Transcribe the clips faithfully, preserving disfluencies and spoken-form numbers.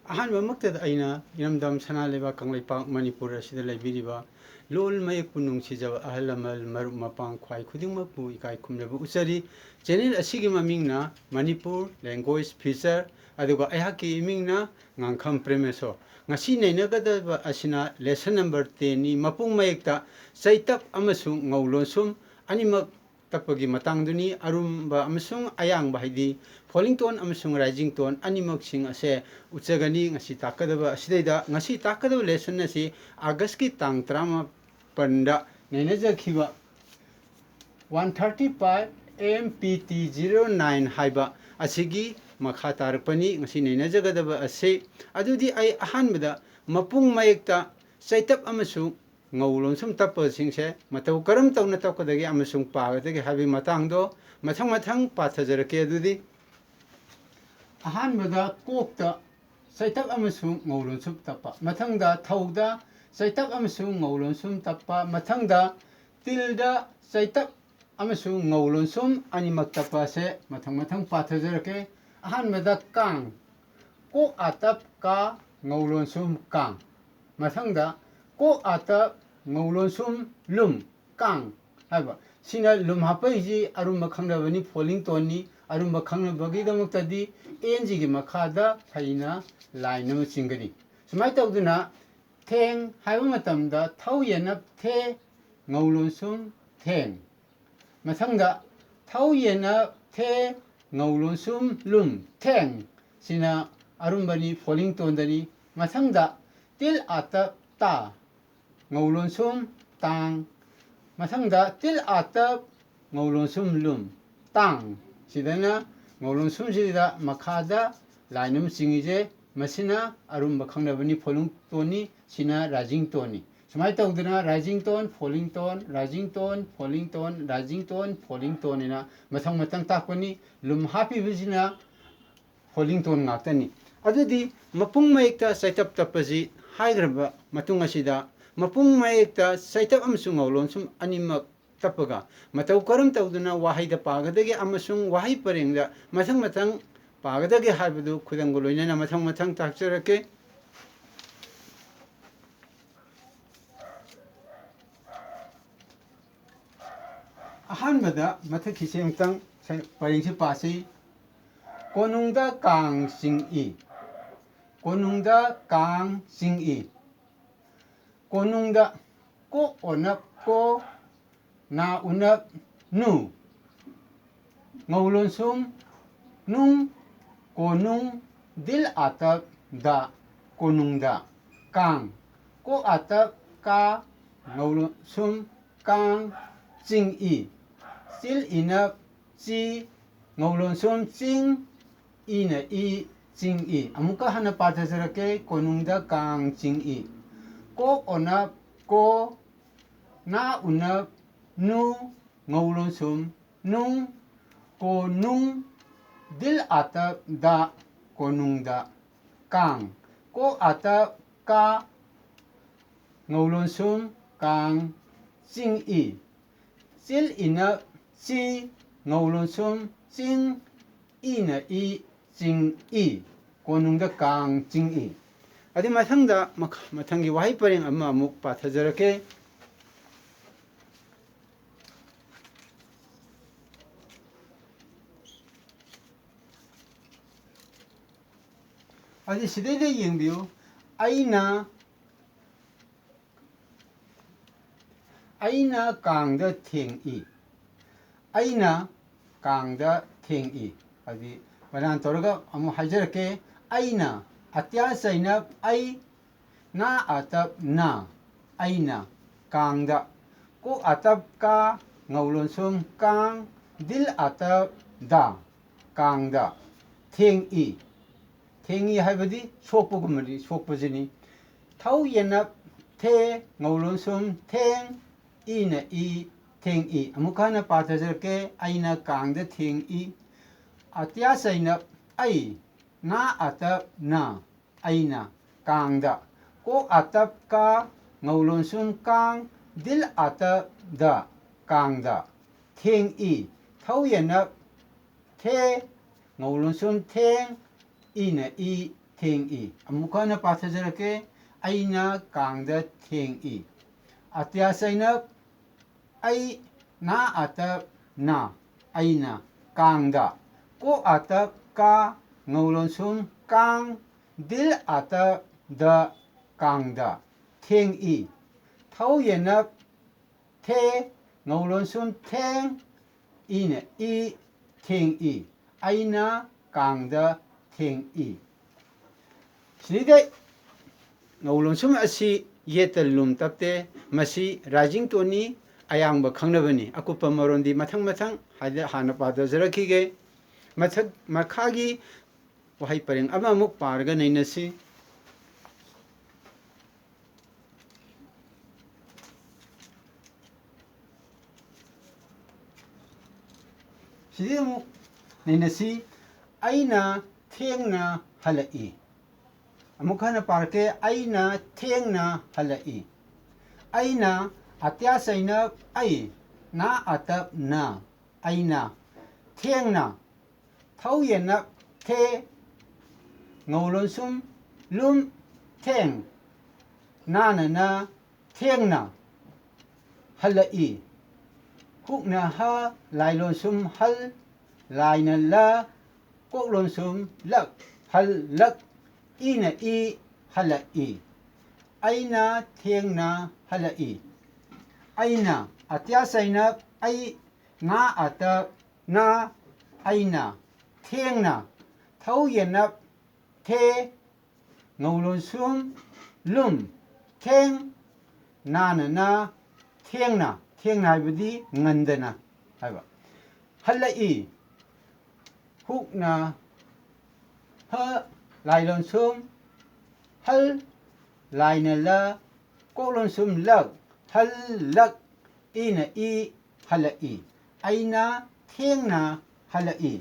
ꯑꯍꯥꯟꯕꯃꯛꯇꯗ ꯑꯩꯅ ꯏꯔꯝꯗꯝ ꯁꯅꯥ ꯂꯩꯕꯥꯛ ꯀꯪꯂꯩꯄꯥꯛ ꯃꯅꯤꯄꯨꯔ ꯑꯁꯤꯗ ꯂꯩꯕꯤꯔꯤꯕ ꯂꯣꯜ ꯃꯌꯦꯛꯄꯨ ꯅꯨꯡꯁꯤꯖꯕ ꯑꯍꯜ ꯂꯃꯟ, ꯃꯔꯨꯞ ꯃꯄꯥꯡ, ꯈ꯭ꯋꯥꯏ ꯈꯨꯗꯤꯡꯃꯛꯄꯨ ꯏꯀꯥꯏ ꯈꯨꯝꯅꯕ ꯎꯠꯆꯔꯤ꯫ Channel ꯑꯁꯤꯒꯤ ꯃꯃꯤꯡꯅ Manipur Language Feature, ꯑꯗꯨꯒ ꯑꯩꯍꯥꯛꯀꯤ ꯏꯃꯤꯡꯅ ꯉꯥꯡꯈꯝ ꯄ꯭ꯔꯦꯃꯦꯁꯣꯔ꯫ ꯉꯁꯤ ꯅꯩꯅꯒꯗꯕ ꯑꯁꯤꯅ lesson number ten ꯅꯤ꯫ ꯃꯄꯨꯡ ꯃꯌꯦꯛꯇ ꯆꯩꯇꯞ ꯑꯃꯁꯨꯡ ꯉꯧ ꯂꯣꯟꯁꯨꯝ ꯑꯅꯤꯃꯛ ꯇꯞꯄꯒꯤ ꯃꯇꯥꯡꯗꯨꯅꯤ꯫ ꯑꯔꯨꯝꯕ ꯑꯃꯁꯨꯡ ꯑꯌꯥꯡꯕ, ꯍꯥꯏꯗꯤ falling tone ꯑꯃꯁꯨꯡ rising tone ꯑꯅꯤꯃꯛꯁꯤꯡ ꯑꯁꯦ ꯎꯠꯆꯒꯅꯤ ꯉꯁꯤ ꯇꯥꯛꯀꯗꯕ ꯑꯁꯤꯗꯩꯗ꯫ ꯉꯁꯤ ꯇꯥꯛꯀꯗꯕ lesson ꯑꯁꯤ August ꯀꯤ ꯇꯥꯡ ꯇꯔꯥꯃꯥꯄꯟꯗ ꯅꯩꯅꯖꯈꯤꯕ one thirty-five M P T zero nine ꯍꯥꯏꯕ ꯑꯁꯤꯒꯤ ꯃꯈꯥ ꯇꯥꯔꯛꯄꯅꯤ ꯉꯁꯤ ꯅꯩꯅꯖꯒꯗꯕ ꯑꯁꯤ꯫ ꯑꯗꯨꯗꯤ ꯑꯩ ꯑꯍꯥꯟꯕꯗ ꯃꯄꯨꯡ ꯃꯌꯦꯛꯇ ꯆꯩꯇꯞ ꯑꯃꯁꯨꯡ ꯉꯧ ꯂꯣꯟꯁꯨꯝ ꯇꯞꯄꯁꯤꯡꯁꯦ ꯃꯇꯧ ꯀꯔꯝ ꯇꯧꯅ ꯇꯞꯀꯗꯒꯦ ꯑꯃꯁꯨꯡ ꯄꯥꯒꯗꯒꯦ ꯍꯥꯏꯕꯒꯤ ꯃꯇꯥꯡꯗꯣ ꯃꯊꯪ ꯃꯊꯪ ꯄꯥꯊꯖꯔꯛꯀꯦ꯫ ꯑꯗꯨꯗꯤ ꯑꯍꯥꯟꯕꯗ ꯀꯣꯛꯇ ꯆꯩꯇꯞ ꯑꯃꯁꯨꯡ ꯉꯧ ꯂꯣꯟꯁꯨꯝ ꯇꯞꯄ, ꯃꯊꯪꯗ ꯊꯧꯗ ꯆꯩꯇꯞ ꯑꯃꯁꯨꯡ ꯉꯧ ꯂꯣꯟꯁꯨꯝ ꯇꯞꯄ, ꯃꯊꯪꯗ ꯇꯤꯜꯗ ꯆꯩꯇꯞ ꯑꯃꯁꯨꯡ ꯉꯧ ꯂꯣꯟꯁꯨꯝ ꯑꯅꯤꯃꯛ ꯇꯞꯄ ꯑꯁꯦ ꯃꯊꯪ ꯃꯊꯪ ꯄꯥꯊꯖꯔꯛꯀꯦ꯫ ꯑꯍꯥꯟꯕꯗ ꯀꯥꯡ, ꯀꯣꯛ ꯑꯥꯇꯞ ꯀꯥ, ꯉꯧ ꯂꯣꯟꯁꯨꯝ ꯀꯥꯡ꯫ ꯃꯊꯪꯗ ꯀꯣꯛ ꯑꯥꯇꯞ ꯉꯧ ꯂꯣꯟꯁꯨꯝ ꯂꯨꯝ, ꯀꯥꯡ ꯍꯥꯏꯕ꯫ ꯁꯤꯅ ꯂꯨꯝ ꯍꯥꯞꯄꯛꯏꯁꯤ ꯑꯔꯨꯝꯕ ꯈꯪꯅꯕꯅꯤ, falling tone ꯅꯤ꯫ ꯑꯔꯨꯝꯕ ꯈꯪꯅꯕꯒꯤꯗꯃꯛꯇꯗꯤ N ꯁꯤꯒꯤ ꯃꯈꯥꯗ ꯐꯩꯅ line ꯑꯃ ꯆꯤꯡꯒꯅꯤ꯫ ꯁꯨꯃꯥꯏꯅ ꯇꯧꯗꯅ ꯊꯦꯡ ꯍꯥꯏꯕ ꯃꯇꯝꯗ ꯊꯧ ꯌꯦꯅꯞ ꯊꯦ, ꯉꯧ ꯂꯣꯟꯁꯨꯝ ꯊꯦꯡ꯫ ꯃꯊꯪꯗ ꯊꯧ ꯌꯦꯅꯞ ꯊꯦ, ꯉꯧ ꯂꯣꯟꯁꯨꯝ ꯂꯨꯝ, ꯊꯦꯡ꯫ ꯁꯤꯅ ꯑꯔꯨꯝꯕꯅꯤ, falling tone ꯗꯅꯤ꯫ ꯃꯊꯪꯗ ꯇꯤꯜ ꯑꯥꯇꯞ ꯇꯥ, ꯉꯧ ꯂꯣꯟꯁꯨꯝ ꯇꯥꯡ꯫ ꯃꯊꯪꯗ ꯇꯤꯜ ꯑꯥꯇꯞ ꯉꯧ ꯂꯣꯟꯁꯨꯝ ꯂꯨꯝ, ꯇꯥꯡ꯫ ꯁꯤꯗꯅ ꯉꯧ ꯂꯣꯟꯁꯨꯝꯁꯤꯗ ꯃꯈꯥꯗ line ꯑꯃ ꯆꯤꯡꯉꯤꯁꯦ, ꯃꯁꯤꯅ ꯑꯔꯨꯝꯕ ꯈꯪꯅꯕꯅꯤ, falling tone ꯅꯤ꯫ ꯁꯤꯅ rising tone ꯅꯤ꯫ ꯁꯨꯃꯥꯏꯅ ꯇꯧꯗꯅ rising tone, falling tone, rising tone, falling tone, rising tone, falling tone ꯍꯥꯏꯅ ꯃꯊꯪ ꯃꯊꯪ ꯇꯥꯛꯄꯅꯤ꯫ ꯂꯨꯝ ꯍꯥꯞꯄꯤꯕꯁꯤꯅ falling tone ꯉꯥꯛꯇꯅꯤ꯫ ꯑꯗꯨꯗꯤ ꯃꯄꯨꯡ ꯃꯌꯦꯛꯇ ꯆꯩꯇꯞ ꯇꯞꯄꯁꯤ ꯍꯥꯏꯈ꯭ꯔꯕ ꯃꯇꯨꯡ ꯑꯁꯤꯗ, ꯃꯄꯨꯡ ꯃꯌꯦꯛꯇ ꯆꯩꯇꯞ ꯑꯃꯁꯨꯡ ꯉꯧ ꯂꯣꯟꯁꯨꯝ ꯑꯅꯤꯃꯛ ꯇꯞꯄꯒ ꯃꯇꯧ ꯀꯔꯝ ꯇꯧꯗꯨꯅ ꯋꯥꯍꯩꯗ ꯄꯥꯒꯗꯒꯦ ꯑꯃꯁꯨꯡ ꯋꯥꯍꯩ ꯄꯔꯦꯡꯗ ꯃꯊꯪ ꯃꯊꯪ ꯄꯥꯒꯗꯒꯦ ꯍꯥꯏꯕꯗꯨ ꯈꯨꯗꯝꯒ ꯂꯣꯏꯅꯅ ꯃꯊꯪ ꯃꯊꯪ ꯇꯥꯛꯆꯔꯛꯀꯦ꯫ ꯑꯍꯥꯟꯕꯗ ꯃꯊꯛꯀꯤꯁꯦ ꯑꯃꯨꯛꯇꯪ ꯁ-, ꯄꯔꯦꯡꯁꯤ ꯄꯥꯁꯤ꯫ ꯀꯣꯅꯨꯡꯗ ꯀꯥꯡ ꯆꯤꯡꯏ꯫ ꯀꯣꯅꯨꯡꯗ ꯀꯥꯡ ꯆꯤꯡꯏ꯫ ꯀꯣꯅꯨꯡꯗ꯫ ꯀꯣꯛ ꯑꯣꯅꯞ ꯀꯣ, ꯅꯥ ꯎꯅꯞ ꯅꯨ꯫ ꯉꯧ ꯂꯣꯟꯁꯨꯝ ꯅꯨꯡ, ꯀꯣꯅꯨꯡ, ꯗꯤꯜ ꯑꯥꯇꯞ ꯗ, ꯀꯣꯅꯨꯡꯗ꯫ ꯀꯥꯡ꯫ ꯀꯣꯛ ꯑꯥꯇꯞ ꯀꯥ, ꯉꯧ ꯂꯣꯟꯁꯨꯝ ꯀꯥꯡ, ꯆꯤꯡꯏ꯫ ꯆꯤꯜ ꯏꯅꯞ ꯆꯤ, ꯉꯧ ꯂꯣꯟꯁꯨꯝ ꯆꯤꯡ, ꯏꯅ ꯏ, ꯆꯤꯡꯏ꯫ ꯑꯃꯨꯛꯀ ꯍꯟꯅ ꯄꯥꯊꯖꯔꯛꯀꯦ꯫ ꯀꯣꯅꯨꯡꯗ ꯀꯥꯡ ꯆꯤꯡꯏ꯫ ꯀꯣꯛ ꯑꯣꯅꯞ ꯀꯣ, ꯅꯥ ꯎꯅꯞ ꯅꯨ, ꯉꯧ ꯂꯣꯟꯁꯨꯝ ꯅꯨꯡ, ꯀꯣꯅꯨꯡ, ꯗꯤꯜ ꯑꯥꯇꯞ ꯗ, ꯀꯣꯅꯨꯡꯗ꯫ ꯀꯥꯡ꯫ ꯀꯣꯛ ꯑꯥꯇꯞ ꯀꯥ, ꯉꯧ ꯂꯣꯟꯁꯨꯝ ꯀꯥꯡ, ꯆꯤꯡꯏ꯫ ꯆꯤꯜ ꯏꯅꯞ ꯆꯤ, ꯉꯧ ꯂꯣꯟꯁꯨꯝ ꯆꯤꯡ, ꯏꯅ ꯏ, ꯆꯤꯡꯏ꯫ ꯀꯣꯅꯨꯡꯗ ꯀꯥꯡ ꯆꯤꯡꯏ꯫ ꯑꯗꯨ ꯃꯊꯪꯗ ꯃꯈ-, ꯃꯊꯪꯒꯤ ꯋꯥꯍꯩ ꯄꯔꯦꯡ ꯑꯃ ꯑꯃꯨꯛ ꯄꯥꯊꯖꯔꯛꯀꯦ꯫ ꯑꯗꯨ ꯁꯤꯗꯩꯗ ꯌꯦꯡꯕꯤꯌꯨ꯫ ꯑꯩꯅ, ꯑꯩꯅ ꯀꯥꯡꯗ ꯊꯦꯡꯏ꯫ ꯑꯩꯅ ꯀꯥꯡꯗ ꯊꯦꯡꯏ꯫ ꯍꯥꯏꯗꯤ ꯕꯅꯥꯟ ꯇꯧꯔꯒ ꯑꯃꯨꯛ ꯍꯥꯏꯖꯔꯛꯀꯦ꯫ ꯑꯩꯅ, ꯑꯇ꯭ꯌꯥ ꯆꯩꯅꯞ ꯑꯩ, ꯅꯥ ꯑꯥꯇꯞ ꯅ, ꯑꯩꯅ, ꯀꯥꯡꯗ꯫ ꯀꯣꯛ ꯑꯥꯇꯞ ꯀꯥ, ꯉꯧ ꯂꯣꯟꯁꯨꯝ ꯀꯥꯡ, ꯗꯤꯜ ꯑꯥꯇꯞ ꯗ, ꯀꯥꯡꯗ꯫ ꯊꯦꯡꯏ꯫ ꯊꯦꯡꯏ ꯍꯥꯏꯕꯗꯤ ꯁꯣꯛꯄꯒꯨꯝꯕꯅꯤ, ꯁꯣꯛꯄꯁꯤꯅꯤ꯫ ꯊꯧ ꯌꯦꯅꯞ ꯊꯦ, ꯉꯧ ꯂꯣꯟꯁꯨꯝ ꯊꯦꯡ, ꯏꯅ ꯏ, ꯊꯦꯡꯏ꯫ ꯑꯃꯨꯛ ꯍꯟꯅ ꯄꯥꯊꯖꯔꯛꯀꯦ꯫ ꯑꯩꯅ ꯀꯥꯡꯗ ꯊꯦꯡꯏ꯫ ꯑꯇ꯭ꯌꯥ ꯆꯩꯅꯞ ꯑꯩ, ꯅꯥ ꯑꯥꯇꯞ ꯅ, ꯑꯩꯅ, ꯀꯥꯡꯗ꯫ ꯀꯣꯛ ꯑꯥꯇꯞ ꯀꯥ, ꯉꯧ ꯂꯣꯟꯁꯨꯝ ꯀꯥꯡ, ꯗꯤꯜ ꯑꯥꯇꯞ ꯗ, ꯀꯥꯡꯗ꯫ ꯊꯦꯡꯏ꯫ ꯊꯧ ꯌꯦꯅꯞ ꯊꯦ, ꯉꯧ ꯂꯣꯟꯁꯨꯝ ꯊꯦꯡ, ꯏꯅ ꯏ, ꯊꯦꯡꯏ꯫ ꯑꯃꯨꯛ ꯍꯟꯅ ꯄꯥꯊꯖꯔꯛꯀꯦ꯫ ꯑꯩꯅ ꯀꯥꯡꯗ ꯊꯦꯡꯏ꯫ ꯑꯇ꯭ꯌꯥ ꯆꯩꯅꯞ ꯑꯩ, ꯅꯥ ꯑꯥꯇꯞ ꯅ, ꯑꯩꯅ꯫ ꯀꯥꯡꯗ꯫ ꯀꯣꯛ ꯑꯥꯇꯞ ꯀꯥ, ꯉꯧ ꯂꯣꯟꯁꯨꯝ ꯀꯥꯡ, ꯗꯤꯜ ꯑꯥꯇꯞ ꯗ, ꯀꯥꯡꯗ꯫ ꯊꯦꯡꯏ꯫ ꯊꯧ ꯌꯦꯅꯞ ꯊꯦ, ꯉꯧ ꯂꯣꯟꯁꯨꯝ ꯊꯦꯡ, ꯏꯅ ꯏ, ꯊꯦꯡꯏ꯫ ꯑꯩꯅ ꯀꯥꯡꯗ ꯊꯦꯡꯏ꯫ ꯁꯤꯗꯩꯗ ꯉꯧ ꯂꯣꯟꯁꯨꯝ ꯑꯁꯤ ꯌꯦꯠꯇ ꯂꯨꯝ ꯇꯞꯇꯦ꯫ ꯃꯁꯤ rising tone ꯅꯤ, ꯑꯌꯥꯡꯕ ꯈꯪꯅꯕꯅꯤ꯫ ꯑꯀꯨꯞꯄ ꯃꯔꯣꯟꯗꯤ ꯃꯊꯪ ꯃꯊꯪ ꯍꯥꯏꯗ ꯍꯥꯟꯅ ꯄꯥꯊꯖꯔꯛꯈꯤꯒꯦ꯫ ꯃꯊꯛ ꯃꯈꯥꯒꯤ ꯋꯥꯍꯩ ꯄꯔꯦꯡ ꯑꯃꯃꯨꯛ ꯄꯥꯔꯒ ꯅꯩꯅꯁꯤ꯫ ꯁꯤꯗꯤ ꯑꯃꯨꯛ ꯅꯩꯅꯁꯤ꯫ ꯑꯩꯅ ꯊꯦꯡꯅ ꯍꯜꯂꯛꯏ꯫ ꯑꯃꯨꯛ ꯍꯟꯅ ꯄꯥꯔꯛꯀꯦ꯫ ꯑꯩꯅ ꯊꯦꯡꯅ ꯍꯜꯂꯛꯏ꯫ ꯑꯩꯅ, ꯑꯇ꯭ꯌꯥ ꯆꯩꯅꯞ ꯑꯩ, ꯅꯥ ꯑꯥꯇꯞ ꯅ, ꯑꯩꯅ꯫ ꯊꯦꯡꯅ꯫ ꯊꯧ ꯌꯦꯅꯞ ꯊꯦ, ꯉꯧ ꯂꯣꯟꯁꯨꯝ ꯂꯨꯝ ꯊꯦꯡ, ꯅꯥꯅ ꯅ, ꯊꯦꯡꯅ꯫ ꯍꯜꯂꯛꯏ꯫ ꯍꯨꯛꯅ ꯍ, ꯂꯥꯏ ꯂꯣꯟꯁꯨꯝ ꯍꯜ, ꯂꯥꯏꯅ ꯂ, ꯀꯣꯛ ꯂꯣꯟꯁꯨꯝ ꯂꯛ, ꯍꯜꯂꯛ, ꯏꯅ ꯏ, ꯍꯜꯂꯛꯏ꯫ ꯑꯩꯅ ꯊꯦꯡꯅ ꯍꯜꯂꯛꯏ꯫ ꯑꯩꯅ, ꯑꯇ꯭ꯌꯥ ꯆꯩꯅꯞ ꯑꯩ, ꯅꯥ ꯑꯥꯇꯞ ꯅ, ꯑꯩꯅ꯫ ꯊꯦꯡꯅ꯫ ꯊꯧ ꯌꯦꯅꯞ ꯊꯦ, ꯉꯧ ꯂꯣꯟꯁꯨꯝ ꯂꯨꯝ ꯊꯦꯡ, ꯅꯥꯅ ꯅ, ꯊꯦꯡꯅ꯫ ꯊꯦꯡꯅ ꯍꯥꯏꯕꯗꯤ ꯉꯟꯗꯅ ꯍꯥꯏꯕ꯫ ꯍꯜꯂꯛꯏ꯫ ꯍꯨꯛꯅ ꯍ, ꯂꯥꯏ ꯂꯣꯟꯁꯨꯝ ꯍꯜ, ꯂꯥꯏꯅ ꯂ, ꯀꯣꯛ ꯂꯣꯟꯁꯨꯝ ꯂꯛ, ꯍꯜꯂꯛ, ꯏꯅ ꯏ, ꯍꯜꯂꯛꯏ꯫ ꯑꯩꯅ ꯊꯦꯡꯅ ꯍꯜꯂꯛꯏ꯫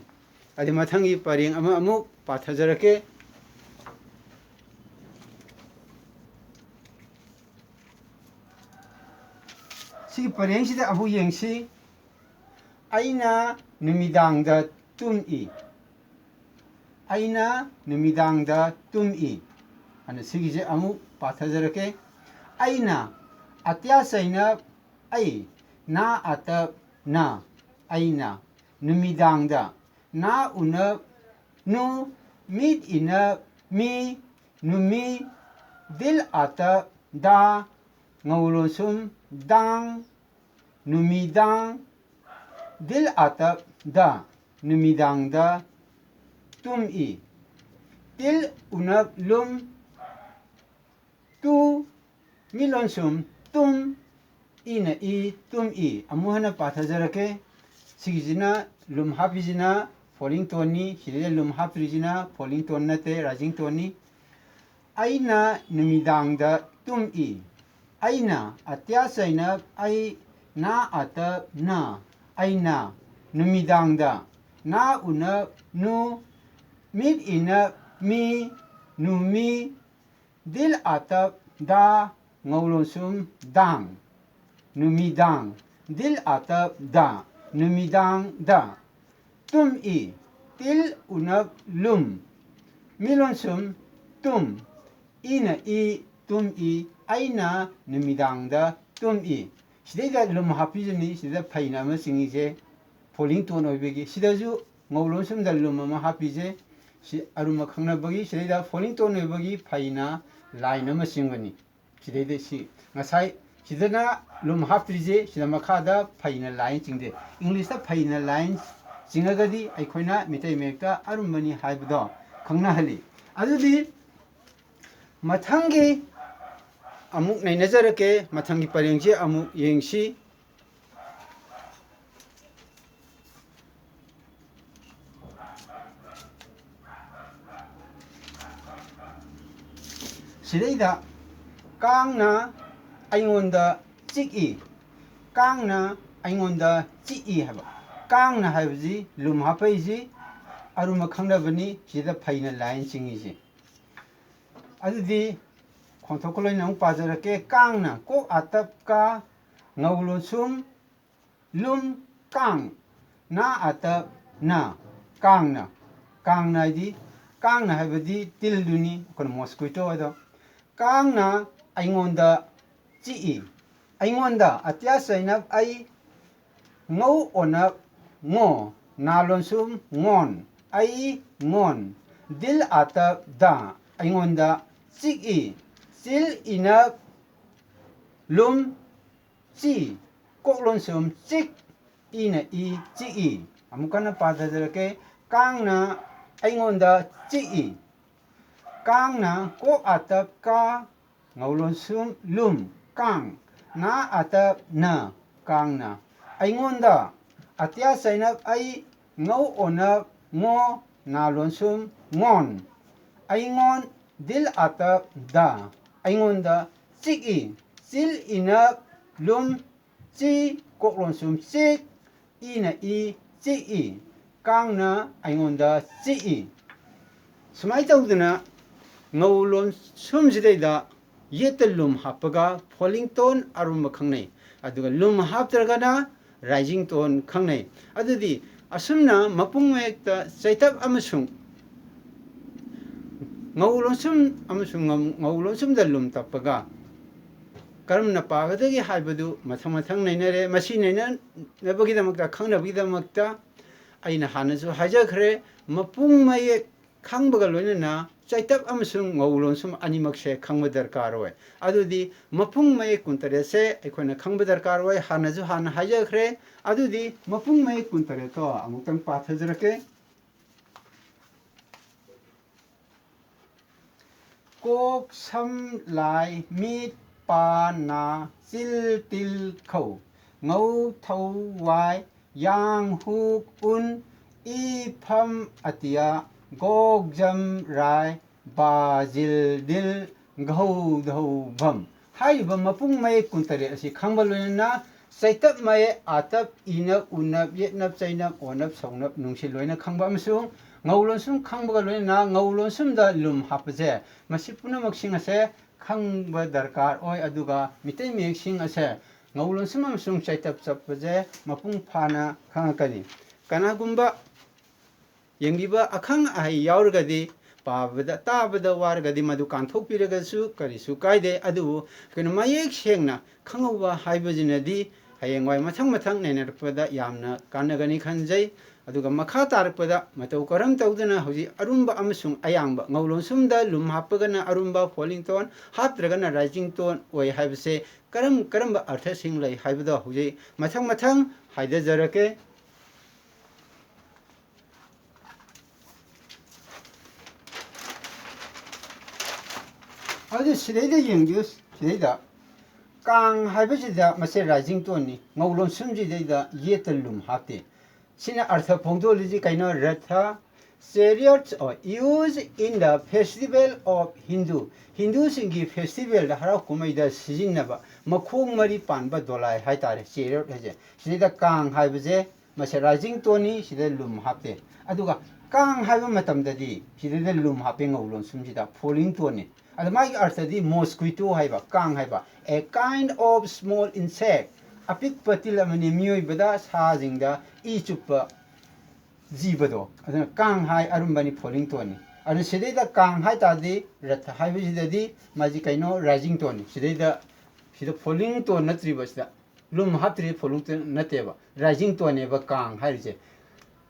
ꯑꯗꯨ ꯃꯊꯪꯒꯤ ꯄꯔꯦꯡ ꯑꯃ ꯑꯃꯨꯛ ꯄꯥꯊꯖꯔꯛꯀꯦ꯫ ꯁꯤꯒꯤ ꯄꯔꯦꯡꯁꯤꯗ ꯑꯃꯨꯛ ꯌꯦꯡꯁꯤ꯫ ꯑꯩꯅ ꯅꯨꯃꯤꯗꯥꯡꯗ ꯇꯨꯝꯏ꯫ ꯑꯩꯅ ꯅꯨꯃꯤꯗꯥꯡꯗ ꯇꯨꯝꯏ꯫ ꯑꯅ ꯁꯤꯒꯤꯁꯦ ꯑꯃꯨꯛ ꯄꯥꯊꯖꯔꯛꯀꯦ꯫ ꯑꯩꯅ, ꯑꯇ꯭ꯌꯥꯁꯩꯅ ꯑꯩ, ꯅꯥ ꯑꯇ ꯅ, ꯑꯩꯅ, ꯅꯨꯃꯤꯗꯥꯡꯗ, ꯅꯥ ꯎꯅ ꯅꯨ, ꯃꯤꯠ ꯏꯅ ꯃꯤ, ꯅꯨꯃꯤ, ꯗꯤꯜ ꯑꯇ ꯗꯥ, ꯉꯧꯂꯣꯟꯁꯨꯝ ꯗꯥꯡ, ꯅꯨꯃꯤꯗꯥꯡ, ꯗꯤꯜ ꯑꯇ ꯗ, ꯅꯨꯃꯤꯗꯥꯡꯗ, ꯇꯨꯝ ꯏ, ꯇꯤꯜ ꯎꯅ ꯂꯨꯝ, ꯇꯨ, ꯃꯤꯠꯂꯣꯟꯁꯨꯝ ꯇꯨꯝ, ꯏꯅ ꯏ, ꯇꯨꯝ ꯏ꯫ ꯑꯃꯨꯛ ꯍꯟꯅ ꯄꯥꯊꯖꯔꯛꯀꯦ꯫ ꯁꯤꯒꯤꯁꯤꯅ ꯂꯨꯝ ꯍꯥꯞꯄꯤꯁꯤꯅ falling toneꯅꯤ, ꯁꯤꯗꯩꯗ ꯂꯨꯝ ꯍꯥꯞꯇ꯭ꯔꯤꯁꯤꯅ falling tone ꯅꯠꯇꯦ, rising toneꯅꯤ꯫ ꯑꯩꯅ ꯅꯨꯃꯤꯗꯥꯡꯗ ꯇꯨꯝ ꯏ꯫ ꯑꯩꯅ, ꯑꯇ꯭ꯌꯥꯁꯩꯅ ꯑꯩ, ꯅꯥ ꯑꯇ ꯅ, ꯑꯩꯅ, ꯅꯨꯃꯤꯗꯥꯡꯗ, ꯅꯥ ꯎꯅ ꯅꯨ, ꯃꯤꯠ ꯏꯅ ꯃꯤ, ꯅꯨꯃꯤ, ꯗꯤꯜ ꯑꯇ ꯗꯥ, ꯉꯧꯂꯣꯟꯁꯨꯝ ꯗꯥꯡ, ꯅꯨꯃꯤꯗꯥꯡ, ꯗꯤꯜ ꯑꯇ ꯗ, ꯅꯨꯃꯤꯗꯥꯡꯗ, ꯇꯨꯝ ꯏ, ꯇꯤꯜ ꯎꯅ ꯂꯨꯝ, ꯃꯤꯠꯂꯣꯟꯁꯨꯝ ꯇꯨꯝ, ꯏꯅ ꯏ, ꯇꯨꯝ ꯏ, ꯑꯩꯅ ꯅꯨꯃꯤꯗꯥꯡꯗ ꯇꯨꯝ ꯏ꯫ ꯁꯤꯗꯩꯗ ꯂꯨꯝ ꯍꯥꯞꯄꯤꯁꯤꯅꯤ, ꯁꯤꯗ ꯐꯩꯅ ꯑꯃ ꯆꯤꯡꯉꯤꯁꯦ falling tone ꯑꯣꯏꯕꯒꯤ꯫ ꯁꯤꯗꯁꯨ ꯉꯧꯂꯣꯟꯁꯨꯝꯗ ꯂꯨꯝ ꯑꯃ ꯍꯥꯞꯄꯤꯁꯦ꯫ ꯁꯤ ꯑꯔꯨꯝꯕ ꯈꯪꯅꯕꯒꯤ, ꯁꯤꯗꯩꯗ falling tone ꯑꯣꯏꯕꯒꯤ ꯐꯩꯅ line ꯑꯃ ꯆꯤꯡꯕꯅꯤ꯫ ꯁꯤꯗꯩꯗ ꯁꯤ ꯉꯁꯥꯏ ꯁꯤꯗꯅ ꯂꯨꯝ ꯍꯥꯞꯇ꯭ꯔꯤꯁꯦ, ꯁꯤꯗ ꯃꯈꯥꯗ ꯐꯩꯅ line ꯆꯤꯡꯗꯦ꯫ Englishꯇ ꯐꯩꯅ line ꯆꯤꯡꯉꯒꯗꯤ ꯑꯩꯈꯣꯏꯅ ꯃꯤꯇꯩ ꯃꯌꯦꯛꯇ ꯑꯔꯨꯝꯕꯅꯤ ꯍꯥꯏꯕꯗꯣ ꯈꯪꯅꯍꯜꯂꯤ꯫ ꯑꯗꯨꯗꯤ ꯃꯊꯪꯒꯤ ꯑꯃꯨꯛ ꯅꯩꯅꯖꯔꯛꯀꯦ, ꯃꯊꯪꯒꯤ ꯄꯔꯦꯡꯁꯦ ꯑꯃꯨꯛ ꯌꯦꯡꯁꯤ꯫ ꯁꯤꯗꯩꯗ ꯀꯥꯡꯅ ꯑꯩꯉꯣꯟꯗ ꯆꯤꯛꯏ꯫ ꯀꯥꯡꯅ ꯑꯩꯉꯣꯟꯗ ꯆꯤꯛꯏ ꯍꯥꯏꯕ꯫ ꯀꯥꯡꯅ ꯍꯥꯏꯕꯁꯤ ꯂꯨꯝ ꯍꯥꯞꯄꯛꯏꯁꯤ ꯑꯔꯨꯝꯕ ꯈꯪꯅꯕꯅꯤ, ꯁꯤꯗ ꯐꯩꯅ line ꯆꯤꯡꯉꯤꯁꯤ꯫ ꯑꯗꯨꯗꯤ ꯈꯣꯟꯊꯣꯛꯀ ꯂꯣꯏꯅ ꯑꯃꯨꯛ ꯄꯥꯖꯔꯛꯀꯦ꯫ ꯀꯥꯡꯅ, ꯀꯣꯛ ꯑꯇꯞ ꯀꯥ, ꯉꯧ ꯂꯣꯟꯁꯨꯝ ꯂꯨꯝ, ꯀꯥꯡ, ꯅꯥ ꯑꯇꯞ ꯅ, ꯀꯥꯡꯅ꯫ ꯀꯥꯡꯅ ꯍꯥꯏꯗꯤ, ꯀꯥꯡꯅ ꯍꯥꯏꯕꯗꯤ ꯇꯤꯜꯗꯨꯅꯤ, ꯑꯩꯈꯣꯏꯅ mosquito ꯍꯥꯏꯗꯣ꯫ ꯀꯥꯡꯅ ꯑꯩꯉꯣꯟꯗ ꯆꯤꯛꯏ꯫ ꯑꯩꯉꯣꯟꯗ, ꯑꯇ꯭ꯌꯥ ꯆꯩꯅꯞ ꯑꯩ, ꯉꯧ ꯑꯣꯅꯞ ꯉꯣ, ꯅꯥ ꯂꯣꯟꯁꯨꯝ ꯉꯣꯟ, ꯑꯩ ꯉꯣꯟ, ꯗꯤꯜ ꯑꯥꯇꯞ ꯗ, ꯑꯩꯉꯣꯟꯗ ꯆꯤꯛꯏ꯫ ꯆꯤꯜ ꯏꯅꯞ ꯂꯨꯝ ꯆꯤ, ꯀꯣꯛ ꯂꯣꯟꯁꯨꯝ ꯆꯤꯛ, ꯏꯅ ꯏ, ꯆꯤꯛꯏ꯫ ꯑꯃꯨꯛ ꯀꯟꯅ ꯄꯥꯊꯖꯔꯛꯀꯦ꯫ ꯀꯥꯡꯅ ꯑꯩꯉꯣꯟꯗ ꯆꯤꯛꯏ꯫ ꯀꯥꯡꯅ ꯀꯣꯛ ꯑꯥꯇꯞ ꯀꯥ, ꯉꯧ ꯂꯣꯟꯁꯨꯝ ꯂꯨꯝ, ꯀꯥꯡ, ꯅꯥ ꯑꯥꯇꯞ ꯅ, ꯀꯥꯡꯅ꯫ ꯑꯩꯉꯣꯟꯗ, ꯑꯇ꯭ꯌꯥ ꯆꯩꯅꯞ ꯑꯩ, ꯉꯧ ꯑꯣꯅꯞ ꯉꯣ, ꯅꯥ ꯂꯣꯟꯁꯨꯝ ꯉꯣꯟ꯫ ꯑꯩꯉꯣꯟ, ꯗꯤꯜ ꯑꯥꯇꯞ ꯗ, ꯑꯩꯉꯣꯟꯗ ꯆꯤꯛꯏ꯫ ꯆꯤꯜ ꯏꯅꯞ ꯂꯨꯝ ꯆꯤ, ꯀꯣꯛ ꯂꯣꯟꯁꯨꯝ ꯆꯤꯛ, ꯏꯅ ꯏ, ꯆꯤꯛꯏ꯫ ꯀꯥꯡꯅ ꯑꯩꯉꯣꯟꯗ ꯆꯤꯛꯏ꯫ ꯁꯨꯃꯥꯏꯅ ꯇꯧꯗꯅ ꯉꯧ ꯂꯣꯟꯁꯨꯝꯁꯤꯗꯩꯗ ꯌꯦꯠꯇ ꯂꯨꯝ ꯍꯥꯞꯄꯒ falling tone ꯑꯔꯨꯝꯕ ꯈꯪꯅꯩ, ꯑꯗꯨꯒ ꯂꯨꯝ ꯍꯥꯞꯇ꯭ꯔꯒꯅ rising tone ꯈꯪꯅꯩ꯫ ꯑꯗꯨꯗꯤ ꯑꯁꯨꯝꯅ ꯃꯄꯨꯡ ꯃꯌꯦꯛꯇ ꯆꯩꯇꯞ ꯑꯃꯁꯨꯡ ꯉꯧ ꯂꯣꯟꯁꯨꯝ ꯑꯃꯁꯨꯡ ꯉꯝ-, ꯉꯧ ꯂꯣꯟꯁꯨꯝꯗ ꯂꯨꯝ ꯇꯞꯄꯒ ꯀꯔꯝꯅ ꯄꯥꯒꯗꯒꯦ ꯍꯥꯏꯕꯗꯨ ꯃꯊꯪ ꯃꯊꯪ ꯅꯩꯅꯔꯦ꯫ ꯃꯁꯤ ꯅꯩꯅꯅꯕꯒꯤꯗꯃꯛꯇ, ꯈꯪꯅꯕꯒꯤꯗꯃꯛꯇ ꯑꯩꯅ ꯍꯥꯟꯅꯁꯨ ꯍꯥꯏꯖꯈ꯭ꯔꯦ, ꯃꯄꯨꯡ ꯃꯌꯦꯛ ꯈꯪꯕꯒ ꯂꯣꯏꯅꯅ ꯆꯩꯇꯞ ꯑꯃꯁꯨꯡ ꯉꯧ ꯂꯣꯟꯁꯨꯝ ꯑꯅꯤꯃꯛꯁꯦ ꯈꯪꯕ ꯗꯔꯀꯥꯔ ꯑꯣꯏ꯫ ꯑꯗꯨꯗꯤ ꯃꯄꯨꯡ ꯃꯌꯦꯛ ꯀꯨꯟꯇꯔꯦꯠꯁꯦ ꯑꯩꯈꯣꯏꯅ ꯈꯪꯕ ꯗꯔꯀꯥꯔ ꯑꯣꯏ꯫ ꯍꯥꯟꯅꯁꯨ ꯍꯥꯟꯅ ꯍꯥꯏꯖꯈ꯭ꯔꯦ꯫ ꯑꯗꯨꯗꯤ ꯃꯄꯨꯡ ꯃꯌꯦꯛ ꯀꯨꯟꯇꯔꯦꯠꯇꯣ ꯑꯃꯨꯛꯇꯪ ꯄꯥꯊꯖꯔꯛꯀꯦ꯫ ꯀꯣꯛ, ꯁꯝ, ꯂꯥꯏ, ꯃꯤꯠ, ꯄꯥ, ꯅꯥ, ꯆꯤꯜ, ꯇꯤꯜ, ꯈꯧ, ꯉꯧ, ꯊꯧ, ꯋꯥꯏ, ꯌꯥꯡ, ꯍꯨꯛ, ꯎꯟ, ꯏ, ꯐꯝ, ꯑꯇꯤꯌꯥ, ꯒꯣꯛ, ꯖꯝ, ꯔꯥꯏ, ꯕꯥ, ꯖꯤꯜ, ꯗꯤꯜ, ꯘꯧ, ꯙꯧ, ꯚꯝ꯫ ꯍꯥꯏꯔꯤꯕ ꯃꯄꯨꯡ ꯃꯌꯦꯛ ꯀꯨꯟꯇꯔꯦꯠ ꯑꯁꯤ ꯈꯪꯕ ꯂꯣꯏꯅꯅ ꯆꯩꯇꯞ ꯃꯌꯦꯛ, ꯑꯥꯇꯞ, ꯏꯅꯞ, ꯎꯅꯞ, ꯌꯦꯠꯅꯞ, ꯆꯩꯅꯞ, ꯑꯣꯅꯞ, ꯁꯧꯅꯞ, ꯅꯨꯡꯁꯤꯠ ꯂꯣꯏꯅ ꯈꯪꯕ ꯑꯃꯁꯨꯡ ꯉꯧ ꯂꯣꯟꯁꯨꯝ ꯈꯪꯕꯒ ꯂꯣꯏꯅꯅ ꯉꯧ ꯂꯣꯟꯁꯨꯝꯗ ꯂꯨꯝ ꯍꯥꯞꯄꯁꯦ, ꯃꯁꯤ ꯄꯨꯝꯅꯃꯛꯁꯤꯡ ꯑꯁꯦ ꯈꯪꯕ ꯗꯔꯀꯥꯔ ꯑꯣꯏ꯫ ꯑꯗꯨꯒ ꯃꯤꯇꯩ ꯃꯌꯦꯛꯁꯤꯡ ꯑꯁꯦ ꯉꯧ ꯂꯣꯟꯁꯨꯝ ꯑꯃꯁꯨꯡ ꯆꯩꯇꯞ ꯆꯠꯄꯁꯦ ꯃꯄꯨꯡ ꯐꯥꯅ ꯈꯪꯉꯛꯀꯅꯤ꯫ ꯀꯅꯥꯒꯨꯝꯕ ꯌꯦꯡꯕꯤꯕ ꯑꯈꯪ ꯑꯍꯩ ꯌꯥꯎꯔꯒꯗꯤ, ꯄꯥꯕꯗ, ꯇꯥꯕꯗ ꯋꯥꯔꯒꯗꯤ ꯃꯗꯨ ꯀꯥꯟꯊꯣꯛꯄꯤꯔꯒꯁꯨ ꯀꯔꯤꯁꯨ ꯀꯥꯏꯗꯦ꯫ ꯑꯗꯨꯕꯨ ꯀꯩꯅꯣ, ꯃꯌꯦꯛ ꯁꯦꯡꯅ ꯈꯪꯍꯧꯕ ꯍꯥꯏꯕꯁꯤꯅꯗꯤ ꯍꯌꯦꯡꯋꯥꯏ ꯃꯊꯪ ꯃꯊꯪ ꯅꯩꯅꯔꯛꯄꯗ ꯌꯥꯝꯅ ꯀꯥꯟꯅꯒꯅꯤ ꯈꯟꯖꯩ꯫ ꯑꯗꯨꯒ ꯃꯈꯥ ꯇꯥꯔꯛꯄꯗ ꯃꯇꯧ ꯀꯔꯝ ꯇꯧꯗꯨꯅ ꯍꯧꯖꯤꯛ ꯑꯔꯨꯝꯕ ꯑꯃꯁꯨꯡ ꯑꯌꯥꯡꯕ, ꯉꯧ ꯂꯣꯟꯁꯨꯝꯗ ꯂꯨꯝ ꯍꯥꯞꯄꯒꯅ ꯑꯔꯨꯝꯕ falling tone, ꯍꯥꯞꯇ꯭ꯔꯒꯅ rising tone ꯑꯣꯏ ꯍꯥꯏꯕꯁꯦ ꯀꯔꯝ ꯀꯔꯝꯕ ꯑꯔꯊꯁꯤꯡ ꯂꯩ ꯍꯥꯏꯕꯗꯣ ꯍꯧꯖꯤꯛ ꯃꯊꯪ ꯃꯊꯪ ꯍꯥꯏꯖꯔꯛꯀꯦ꯫ ꯑꯗꯨ ꯁꯤꯗꯩꯗ ꯌꯦꯡꯕꯤꯌꯨ, ꯁꯤꯗꯩꯗ ꯀꯥꯡ ꯍꯥꯏꯕꯁꯤꯗ ꯃꯁꯦ rising toneꯅꯤ, ꯉꯧ ꯂꯣꯟꯁꯨꯝꯁꯤꯗꯩꯗ ꯌꯦꯠꯇ ꯂꯨꯝ ꯍꯥꯞꯇꯦ꯫ ꯁꯤꯅ ꯑꯔꯊ ꯐꯣꯡꯗꯣꯛꯂꯤꯁꯤ ꯀꯩꯅꯣ? Rath, chariots are used in the festival of Hindu. ꯍꯤꯟꯗꯨꯁꯤꯡꯒꯤ festivalꯗ, ꯍꯔꯥꯎ ꯀꯨꯝꯍꯩꯗ ꯁꯤꯖꯤꯟꯅꯕ ꯃꯈꯣꯡ ꯃꯔꯤ ꯄꯥꯟꯕ ꯗꯣꯂꯥꯏ ꯍꯥꯏꯇꯥꯔꯦ, chariot ꯍꯥꯏꯁꯦ꯫ ꯁꯤꯗꯩꯗ ꯀꯥꯡ ꯍꯥꯏꯕꯁꯦ ꯃꯁꯦ rising toneꯅꯤ, ꯁꯤꯗ ꯂꯨꯝ ꯍꯥꯞꯇꯦ꯫ ꯑꯗꯨꯒ ꯀꯥꯡ ꯍꯥꯏꯕ ꯃꯇꯝꯗꯗꯤ ꯁꯤꯗꯩꯗ ꯂꯨꯝ ꯍꯥꯞꯄꯦ, ꯉꯧ ꯂꯣꯟꯁꯨꯝꯁꯤꯗ falling toneꯅꯤ꯫ ꯑꯗ ꯃꯥꯒꯤ ꯑꯔꯊꯗꯤ mosquito ꯍꯥꯏꯕ, ꯀꯥꯡ ꯍꯥꯏꯕ, a kind of small insect, ꯑꯄꯤꯛꯄ ꯇꯤꯜ ꯑꯃꯅꯤ, ꯃꯤꯑꯣꯏꯕꯗ, ꯁꯥꯁꯤꯡꯗ ꯏ ꯆꯨꯞꯄ ꯖꯤꯕꯗꯣ, ꯑꯗꯨꯅ ꯀꯥꯡ ꯍꯥꯏ, ꯑꯔꯨꯝꯕꯅꯤ, falling toneꯅꯤ꯫ ꯑꯗꯨ ꯁꯤꯗꯩꯗ ꯀꯥꯡ ꯍꯥꯏ ꯇꯥꯔꯗꯤ, ꯔꯊ ꯍꯥꯏꯕꯁꯤꯗꯗꯤ ꯃꯥꯁꯤ ꯀꯩꯅꯣ? Rising toneꯅꯤ꯫ ꯁꯤꯗꯩꯗ, ꯁꯤꯗ falling tone ꯅꯠꯇ꯭ꯔꯤꯕ, ꯁꯤꯗ ꯂꯨꯝ ꯍꯥꯞꯇ꯭ꯔꯤ, falling tone ꯅꯠꯇꯦꯕ, rising toneꯅꯦꯕ ꯀꯥꯡ ꯍꯥꯏꯔꯤꯁꯦ꯫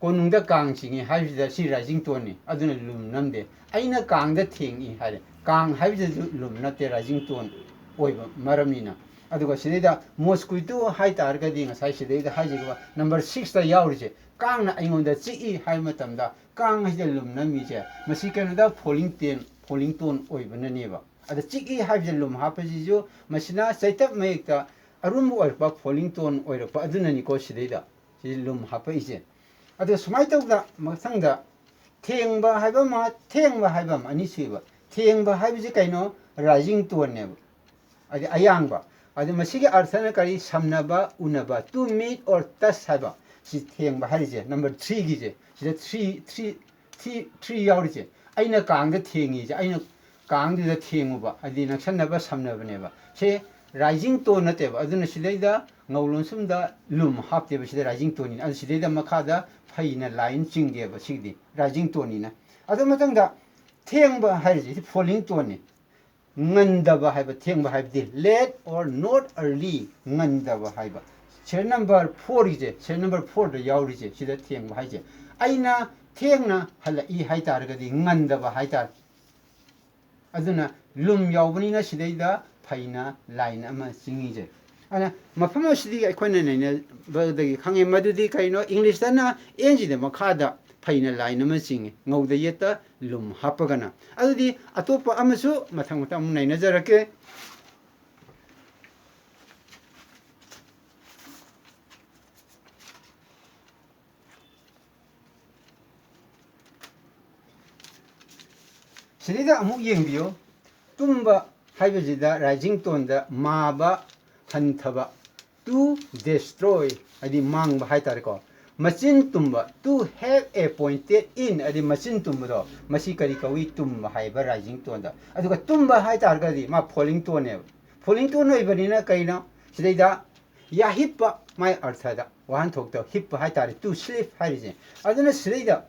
ꯀꯣꯅꯨꯡꯗ ꯀꯥꯡ ꯆꯤꯡꯏ ꯍꯥꯏꯕꯁꯤꯗ ꯁꯤ rising toneꯅꯤ, ꯑꯗꯨꯅ ꯂꯨꯝ ꯅꯝꯗꯦ꯫ ꯑꯩꯅ ꯀꯥꯡꯗ ꯊꯦꯡꯏ ꯍꯥꯏꯔꯦ, ꯀꯥꯡ ꯍꯥꯏꯕꯁꯤꯁꯨ ꯂꯨꯝ ꯅꯠꯇꯦ, rising tone ꯑꯣꯏꯕ ꯃꯔꯝꯅꯤꯅ꯫ ꯑꯗꯨꯒ ꯁꯤꯗꯩꯗ mosquito ꯍꯥꯏ ꯇꯥꯔꯒꯗꯤ ꯉꯁꯥꯏ ꯁꯤꯗꯩꯗ ꯍꯥꯏꯖꯈꯤꯕ number sixꯇ ꯌꯥꯎꯔꯤꯁꯦ, ꯀꯥꯡꯅ ꯑꯩꯉꯣꯟꯗ ꯆꯤꯛꯏ ꯍꯥꯏꯕ ꯃꯇꯝꯗ ꯀꯥꯡ ꯍꯥꯏꯁꯤꯗ ꯂꯨꯝ ꯅꯝꯃꯤꯁꯦ ꯃꯁꯤ ꯀꯩꯅꯣꯗ? Falling tone, falling tone ꯑꯣꯏꯕꯅꯅꯦꯕ꯫ ꯑꯗ ꯆꯤꯛꯏ ꯍꯥꯏꯕꯁꯦ ꯂꯨꯝ ꯍꯥꯞꯄꯁꯤꯁꯨ ꯃꯁꯤꯅ ꯆꯩꯇꯞ ꯃꯌꯦꯛꯇ ꯑꯔꯨꯝꯕ ꯑꯣꯏꯔꯛꯄ, falling tone ꯑꯣꯏꯔꯛꯄ ꯑꯗꯨꯅꯅꯤꯀꯣ ꯁꯤꯗꯩꯗ ꯁꯤ ꯂꯨꯝ ꯍꯥꯞꯄꯛꯏꯁꯦ꯫ ꯑꯗꯣ ꯁꯨꯃꯥꯏꯅ ꯇꯧꯗ ꯃꯊꯪꯗ ꯊꯦꯡꯕ ꯍꯥꯏꯕ ꯑꯃ, ꯊꯦꯡꯕ ꯍꯥꯏꯕ ꯑꯃ, ꯑꯅꯤ ꯁꯨꯏꯕ꯫ ꯊꯦꯡꯕ ꯍꯥꯏꯕꯁꯤ ꯀꯩꯅꯣ? Rising toneꯅꯦꯕ꯫ ꯑꯗꯩ ꯑꯌꯥꯡꯕ꯫ ꯑꯗ ꯃꯁꯤꯒꯤ ꯑꯔꯊꯅ ꯀꯔꯤ? ꯁꯝꯅꯕ, ꯎꯅꯕ, to meet or touch ꯍꯥꯏꯕ꯫ ꯁꯤ ꯊꯦꯡꯕ ꯍꯥꯏꯔꯤꯁꯦ number threeꯒꯤꯁꯦ꯫ ꯁꯤꯗ three, three, three, three ꯌꯥꯎꯔꯤꯁꯦ꯫ ꯑꯩꯅ ꯀꯥꯡꯗ ꯊꯦꯡꯉꯤꯁꯦ, ꯑꯩꯅ ꯀꯥꯡꯗꯨꯗ ꯊꯦꯡꯉꯨꯕ, ꯍꯥꯏꯗꯤ ꯅꯛꯁꯟꯅꯕ, ꯁꯝꯅꯕꯅꯦꯕ꯫ ꯁꯦ rising tone ꯅꯠꯇꯦꯕ꯫ ꯑꯗꯨꯅ ꯁꯤꯗꯩꯗ ꯉꯧ ꯂꯣꯟꯁꯨꯝꯗ ꯂꯨꯝ ꯍꯥꯞꯇꯦꯕ, ꯁꯤꯗ rising toneꯅꯤꯅ꯫ ꯑꯗꯨ ꯁꯤꯗꯩꯗ ꯃꯈꯥꯗ ꯐꯩꯅ line ꯆꯤꯡꯒꯦꯕ꯫ ꯁꯤꯒꯤꯗꯤ rising toneꯅꯤꯅ꯫ ꯑꯗꯨ ꯃꯊꯪꯗ ꯊꯦꯡꯕ ꯍꯥꯏꯔꯤꯁꯤ falling toneꯅꯤ꯫ ꯉꯟꯗꯕ ꯍꯥꯏꯕ, ꯊꯦꯡꯕ ꯍꯥꯏꯕꯗꯤ late or not early, ꯉꯟꯗꯕ ꯍꯥꯏꯕ꯫ Serial number fourꯒꯤꯁꯦ, serial number fourꯗ ꯌꯥꯎꯔꯤꯁꯦ, ꯁꯤꯗ ꯊꯦꯡꯕ ꯍꯥꯏꯁꯦ, ꯑꯩꯅ ꯊꯦꯡꯅ ꯍꯜꯂꯛꯏ ꯍꯥꯏ ꯇꯥꯔꯒꯗꯤ ꯉꯟꯗꯕ ꯍꯥꯏ ꯇꯥꯔꯦ꯫ ꯑꯗꯨꯅ ꯂꯨꯝ ꯌꯥꯎꯕꯅꯤꯅ ꯁꯤꯗꯩꯗ ꯐꯩꯅ line ꯑꯃ ꯆꯤꯡꯉꯤꯁꯦ꯫ ꯑꯗꯨꯅ ꯃꯐꯝ ꯑꯁꯤꯗꯒꯤ ꯑꯩꯈꯣꯏꯅ ꯅꯩꯅꯕꯗꯒꯤ ꯈꯪꯉꯦ, ꯃꯗꯨꯗꯤ ꯀꯩꯅꯣ? Englishꯇꯅ ꯑꯦꯟꯁꯤꯗ ꯃꯈꯥꯗ ꯐꯩꯅ line ꯑꯃ ꯆꯤꯡꯉꯤ, ꯉꯧꯗ ꯌꯦꯠꯇ ꯂꯨꯝ ꯍꯥꯞꯄꯒꯅ꯫ ꯑꯗꯨꯗꯤ ꯑꯇꯣꯞꯄ ꯑꯃꯁꯨ ꯃꯊꯪ ꯃꯊꯪ ꯑꯃꯨꯛ ꯅꯩꯅꯖꯔꯛꯀꯦ꯫ ꯁꯤꯗꯩꯗ ꯑꯃꯨꯛ ꯌꯦꯡꯕꯤꯌꯨ꯫ ꯇꯨꯝꯕ ꯍꯥꯏꯕꯁꯤꯗ rising toneꯗ ꯃꯥꯕ, ꯍꯟꯊꯕ, to destroy, ꯍꯥꯏꯗꯤ ꯃꯥꯡꯕ ꯍꯥꯏꯇꯥꯔꯦꯀꯣ꯫ ꯃꯆꯤꯟ ꯇꯨꯝꯕ, to have a pointed chin, ꯍꯥꯏꯗꯤ ꯃꯆꯤꯟ ꯇꯨꯝꯕꯗꯣ, ꯃꯁꯤ ꯀꯔꯤ ꯀꯧꯏ? ꯇꯨꯝꯕ ꯍꯥꯏꯕ rising toneꯗ꯫ ꯑꯗꯨꯒ ꯇꯨꯝꯕ ꯍꯥꯏ ꯇꯥꯔꯒꯗꯤ ꯃꯥ falling toneꯅꯦꯕ꯫ Falling tone ꯑꯣꯏꯕꯅꯤꯅ ꯀꯩꯅꯣ? ꯁꯤꯗꯩꯗ ꯌꯥꯍꯤꯞꯄ, ꯃꯥꯏ ꯑꯔꯊꯗ, ꯋꯥꯍꯟꯊꯣꯛꯇ ꯍꯤꯞꯄ ꯍꯥꯏ ꯇꯥꯔꯦ, to sleep ꯍꯥꯏꯔꯤꯁꯦ꯫ ꯑꯗꯨꯅ ꯁꯤꯗꯩꯗ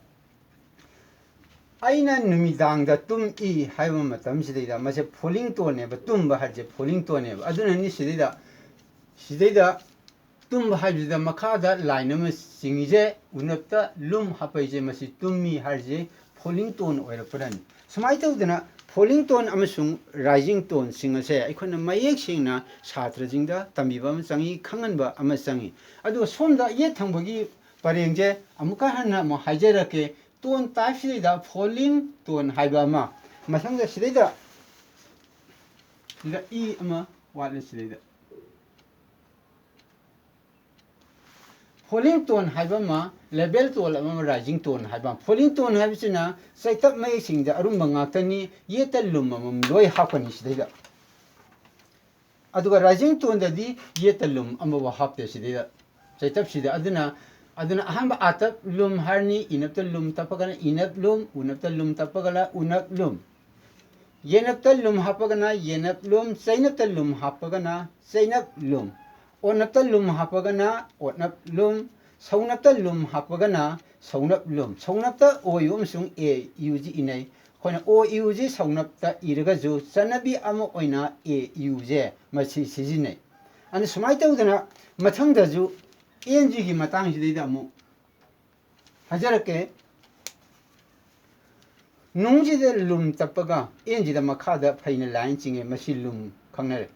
ꯑꯩꯅ ꯅꯨꯃꯤꯗꯥꯡꯗ ꯇꯨꯝꯏ ꯍꯥꯏꯕ ꯃꯇꯝꯁꯤꯗꯩꯗ ꯃꯁꯦ falling toneꯅꯦꯕ, ꯇꯨꯝꯕ ꯍꯥꯏꯕꯁꯦ falling toneꯅꯦꯕ꯫ ꯑꯗꯨꯅꯅꯤ ꯁꯤꯗꯩꯗ, ꯁꯤꯗꯩꯗ ꯇꯨꯝꯕ ꯍꯥꯏꯕꯁꯤꯗ ꯃꯈꯥꯗ line ꯑꯃ ꯆꯤꯡꯉꯤꯁꯦ, ꯎꯅꯞꯇ ꯂꯨꯝ ꯍꯥꯞꯄꯛꯏꯁꯦ, ꯃꯁꯤ ꯇꯨꯝꯃꯤ ꯍꯥꯏꯔꯤꯁꯦ falling tone ꯑꯣꯏꯔꯛꯄꯅꯅꯤ꯫ ꯁꯨꯃꯥꯏꯅ ꯇꯧꯗꯅ falling tone ꯑꯃꯁꯨꯡ rising toneꯁꯤꯡ ꯑꯁꯦ ꯑꯩꯈꯣꯏꯅ ꯃꯌꯦꯛ ꯁꯦꯡꯅ ꯁꯥꯇ꯭ꯔꯁꯤꯡꯗ ꯇꯝꯕꯤꯕ ꯑꯃ ꯆꯪꯉꯤ, ꯈꯪꯍꯟꯕ ꯑꯃ ꯆꯪꯉꯤ꯫ ꯑꯗꯨꯒ ꯁꯣꯝꯗ ꯌꯦꯠ ꯊꯪꯕꯒꯤ ꯄꯔꯦꯡꯁꯦ ꯑꯃꯨꯛꯀ ꯍꯟꯅ ꯑꯃꯨꯛ ꯍꯥꯏꯖꯔꯛꯀꯦ꯫ Tone typeꯁꯤꯗꯩꯗ falling tone ꯍꯥꯏꯕ ꯑꯃ, ꯃꯊꯪꯗ ꯁꯤꯗꯩꯗ, ꯁꯤꯗ E ꯑꯃ ꯋꯥꯠꯂꯦ ꯁꯤꯗꯩꯗ꯫ Falling tone ꯍꯥꯏꯕ ꯑꯃ, level tone ꯑꯃ, rising tone ꯍꯥꯏꯕ ꯑꯃ꯫ Falling tone ꯍꯥꯏꯕꯁꯤꯅ ꯆꯩꯇꯞ ꯃꯌꯦꯛꯁꯤꯡꯗ ꯑꯔꯨꯝꯕ ꯉꯥꯛꯇꯅꯤ, ꯌꯦꯠꯇ ꯂꯨꯝ ꯑꯃꯃꯝ ꯂꯣꯏ ꯍꯥꯞꯀꯅꯤ ꯁꯤꯗꯩꯗ꯫ ꯑꯗꯨꯒ rising toneꯗꯗꯤ ꯌꯦꯠꯇ ꯂꯨꯝ ꯑꯃꯐꯥꯎ ꯍꯥꯞꯇꯦ ꯁꯤꯗꯩꯗ, ꯆꯩꯇꯞꯁꯤꯗ꯫ ꯑꯗꯨꯅ, ꯑꯗꯨꯅ ꯑꯍꯥꯟꯕ ꯑꯥꯇꯞ ꯂꯨꯝ ꯍꯥꯏꯔꯅꯤ, ꯏꯅꯞꯇ ꯂꯨꯝ ꯇꯞꯄꯒꯅ ꯏꯅꯞ ꯂꯨꯝ, ꯎꯅꯞꯇ ꯂꯨꯝ ꯇꯞꯄꯒꯅ ꯎꯅꯞ ꯂꯨꯝ꯫ ꯌꯦꯅꯞꯇ ꯂꯨꯝ ꯍꯥꯞꯄꯒꯅ ꯌꯦꯅꯞ ꯂꯨꯝ, ꯆꯩꯅꯞꯇ ꯂꯨꯝ ꯍꯥꯞꯄꯒꯅ ꯆꯩꯅꯞ ꯂꯨꯝ, ꯑꯣꯠꯅꯞꯇ ꯂꯨꯝ ꯍꯥꯞꯄꯒꯅ ꯑꯣꯠꯅꯞ ꯂꯨꯝ, ꯁꯧꯅꯞꯇ ꯂꯨꯝ ꯍꯥꯞꯄꯒꯅ ꯁꯧꯅꯞ ꯂꯨꯝ꯫ ꯁꯧꯅꯞꯇ ꯑꯣ ꯌꯨ ꯑꯃꯁꯨꯡ ꯑꯦ ꯌꯨꯁꯤ ꯏꯅꯩ꯫ ꯑꯩꯈꯣꯏꯅ ꯑꯣ ꯌꯨꯁꯤ ꯁꯧꯅꯞꯇ ꯏꯔꯒꯁꯨ ꯆꯠꯅꯕꯤ ꯑꯃ ꯑꯣꯏꯅ ꯑꯦ ꯌꯨꯁꯦ ꯃꯁꯤ ꯁꯤꯖꯤꯟꯅꯩ꯫ ꯑꯗꯨꯅ ꯁꯨꯃꯥꯏꯅ ꯇꯧꯗꯅ ꯃꯊꯪꯗꯁꯨ ꯑꯦꯟ ꯖꯤꯒꯤ ꯃꯇꯥꯡꯁꯤꯗꯩꯗ ꯑꯃꯨꯛ ꯍꯥꯏꯖꯔꯛꯀꯦ꯫ ꯅꯨꯡꯁꯤꯗ ꯂꯨꯝ ꯇꯞꯄꯒ ꯑꯦꯟꯁꯤꯗ ꯃꯈꯥꯗ ꯐꯩꯅ ꯂꯥꯏꯟ ꯆꯤꯡꯉꯦ, ꯃꯁꯤ ꯂꯨꯝ ꯈꯪꯅꯔꯦ꯫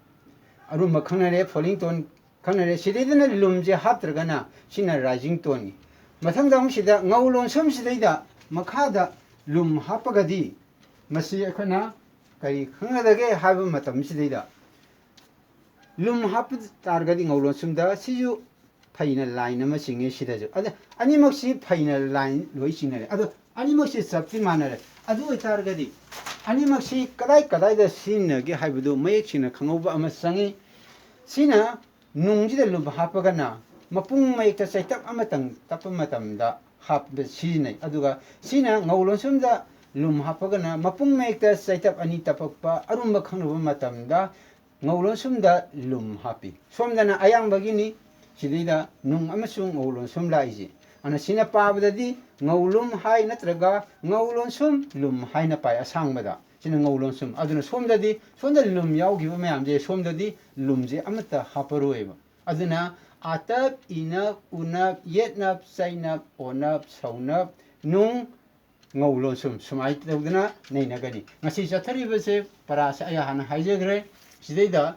ꯑꯔꯨꯝꯕ ꯈꯪꯅꯔꯦ, ꯐꯣꯂꯤꯡ ꯇꯣꯟ ꯈꯪꯅꯔꯦ꯫ ꯁꯤꯗꯩꯗꯅ ꯂꯨꯝꯁꯦ ꯍꯥꯞꯇ꯭ꯔꯒꯅ ꯁꯤꯅ ꯔꯥꯏꯖꯤꯡ ꯇꯣꯟꯅꯤ꯫ ꯃꯊꯪꯗ ꯑꯃꯨꯛ ꯁꯤꯗ ꯉꯧ ꯂꯣꯟꯁꯨꯝ ꯁꯤꯗꯩꯗ ꯃꯈꯥꯗ ꯂꯨꯝ ꯍꯥꯞꯄꯒꯗꯤ ꯃꯁꯤ ꯑꯩꯈꯣꯏꯅ ꯀꯔꯤ ꯈꯪꯒꯗꯒꯦ ꯍꯥꯏꯕ ꯃꯇꯝꯁꯤꯗꯩꯗ ꯂꯨꯝ ꯍꯥꯞꯄ ꯇꯥꯔꯒꯗꯤ ꯉꯧ ꯂꯣꯟꯁꯨꯝꯗ ꯁꯤꯁꯨ ꯐꯩꯅ ꯂꯥꯏꯟ ꯑꯃ ꯆꯤꯡꯉꯦ ꯁꯤꯗꯁꯨ꯫ ꯑꯗ ꯑꯅꯤꯃꯛꯁꯤ ꯐꯩꯅ ꯂꯥꯏꯟ ꯂꯣꯏ ꯆꯤꯡꯅꯔꯦ꯫ ꯑꯗꯣ ꯑꯅꯤꯃꯛꯁꯤ ꯆꯞꯇꯤ ꯃꯥꯟꯅꯔꯦ꯫ ꯑꯗꯨ ꯑꯣꯏꯇꯥꯔꯒꯗꯤ ꯑꯅꯤꯃꯛꯁꯤ ꯀꯗꯥꯏ ꯀꯗꯥꯏꯗ ꯁꯤꯖꯤꯟꯅꯒꯦ ꯍꯥꯏꯕꯗꯨ ꯃꯌꯦꯛ ꯁꯦꯡꯅ ꯈꯪꯍꯧꯕ ꯑꯃ ꯆꯪꯉꯤ꯫ ꯁꯤꯅ ꯅꯨꯡꯁꯤꯗ ꯂꯨꯝ ꯍꯥꯞꯄꯒꯅ ꯃꯄꯨꯡ ꯃꯌꯦꯛꯇ ꯆꯩꯇꯞ ꯑꯃꯇꯪ ꯇꯞꯄ ꯃꯇꯝꯗ ꯍꯥꯞꯄ ꯁꯤꯖꯤꯟꯅꯩ꯫ ꯑꯗꯨꯒ ꯁꯤꯅ ꯉꯧ ꯂꯣꯟꯁꯨꯝꯗ ꯂꯨꯝ ꯍꯥꯞꯄꯒꯅ ꯃꯄꯨꯡ ꯃꯌꯦꯛꯇ ꯆꯩꯇꯞ ꯑꯅꯤ ꯇꯞꯄꯛꯄ ꯑꯔꯨꯝꯕ ꯈꯪꯅꯕ ꯃꯇꯝꯗ ꯉꯧ ꯂꯣꯟꯁꯨꯝꯗ ꯂꯨꯝ ꯍꯥꯞꯄꯤ꯫ ꯁꯣꯝꯗꯅ ꯑꯌꯥꯡꯕꯒꯤꯅꯤ꯫ ꯁꯤꯗꯩꯗ ꯅꯨꯡ ꯑꯃꯁꯨꯡ ꯉꯧ ꯂꯣꯟꯁꯨꯝ ꯂꯥꯛꯏꯁꯦ꯫ ꯑꯗꯨꯅ ꯁꯤꯅ ꯄꯥꯕꯗꯗꯤ ꯉꯧ ꯂꯨꯝ ꯍꯥꯏ ꯅꯠꯇ꯭ꯔꯒ ꯉꯧ ꯂꯣꯟꯁꯨꯝ ꯂꯨꯝ ꯍꯥꯏꯅ ꯄꯥꯏ ꯑꯁꯥꯡꯕꯗ꯫ ꯁꯤꯅ ꯉꯧ ꯂꯣꯟꯁꯨꯝ꯫ ꯑꯗꯨꯅ ꯁꯣꯝꯗꯗꯤ, ꯁꯣꯝꯗ ꯂꯨꯝ ꯌꯥꯎꯈꯤꯕ ꯃꯌꯥꯝꯁꯦ ꯁꯣꯝꯗꯗꯤ ꯂꯨꯝꯁꯦ ꯑꯃꯠꯇ ꯍꯥꯞꯄꯔꯣꯏꯕ꯫ ꯑꯗꯨꯅ ꯑꯇꯞ, ꯏꯅꯞ, ꯎꯅꯞ, ꯌꯦꯠꯅꯞ, ꯆꯩꯅꯞ, ꯑꯣꯅꯞ, ꯁꯧꯅꯞ, ꯅꯨꯡ, ꯉꯧ ꯂꯣꯟꯁꯨꯝ ꯁꯨꯃꯥꯏꯅ ꯇꯧꯗꯅ ꯅꯩꯅꯒꯅꯤ꯫ ꯉꯁꯤ ꯆꯠꯊꯔꯤꯕꯁꯦ ꯄꯔꯥꯁꯦ ꯑꯩ ꯍꯥꯟꯅ ꯍꯥꯏꯖꯈ꯭ꯔꯦ꯫ ꯁꯤꯗꯩꯗ